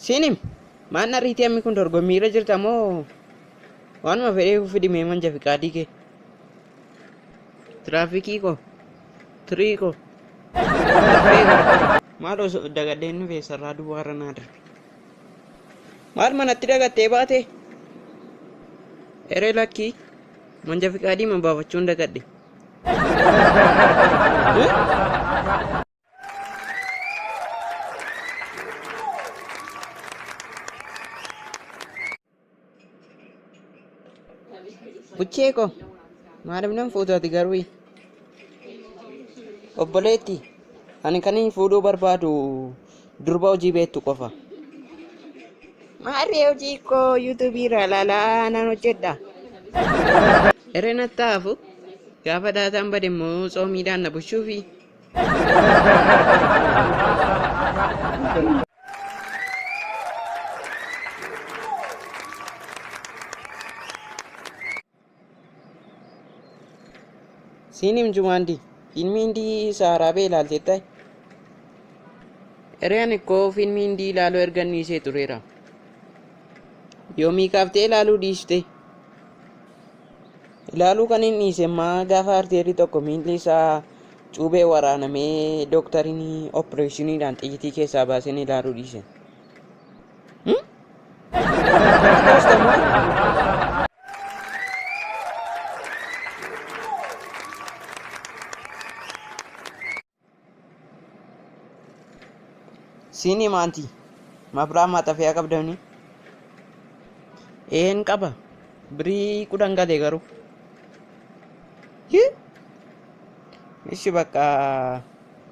Siinim maal narriitii ammi kun dorgommiirra jirta moo waanuma fedhee fidimee manja fiqaadii kee. Tiraafikii koo tirii koo maal osoo dagadheen nu feessarraa duwwaarra naa darbe. Maal manatti dagattee baate? Eree lakkii manja fiqaadii man baafachuun dagadhe. Buchee koo maaliif nan fuutu ati garuu? Obboleetti ani kan hin fuudhuu barbaadu durba hojii beektu qofa. Maarree hojii koo yuutuubii irraa ilaalaa nan hojjedha. Eree natti hafu gaafa daataan bade immoo tsoomiidhaan na bushuufi. Siinim Jumaandi fiilmii hindii saaraa bee ilaalteetta? Eree ani koo fiilmii hindii ilaaluu erga inni ishee tureera. Yoomii kaaftee ilaaluu dhiiste? Ilaaluu kan hin dhiise ammaa gaafa arteerri tokko miilli isaa cuubee waraanamee dooktariin opereeshiniidhaan xiyyitii keessaa baaseen ilaaluu dhiise. Siinii maanti? Mabiraa maaxafiyaa qabdani? Een qaba. Birii 10 gale garuu. Ishi bakka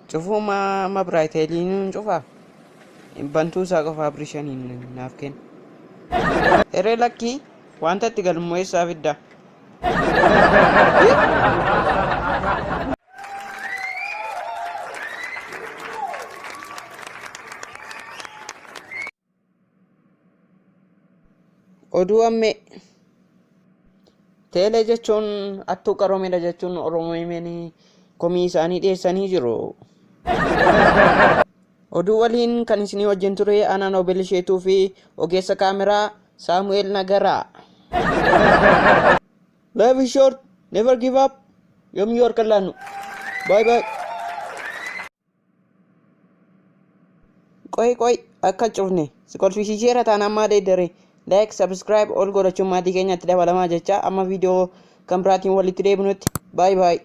cufuma mabraayiteeliin cufaa. Bantuu isaa qofaa birii 5n naaf kenna. Eree lakkii wanta itti galummoo eessaa fidda? Oduu ammee. Teelee jechuun attuu qaroomedha jechuun Oromoo himanii komii isaanii dhiyeessanii jiru. Oduu waliin kan isinii wajjin ture Aanaan Obel Isheetuu fi ogeessa kaameraa Saamu'eel Nagaraa. Life is short, never give up. Yoomiyyuu harka hin laannu. Bye bye. Qoy qoy akka hin cufne si kolfisiiseera taanaan maal eeddare like subscribe ol godhachuun maatii keenyatti dabalamaa jecha amma viidiyoo kan biraatiin walitti deebinutti bye bye.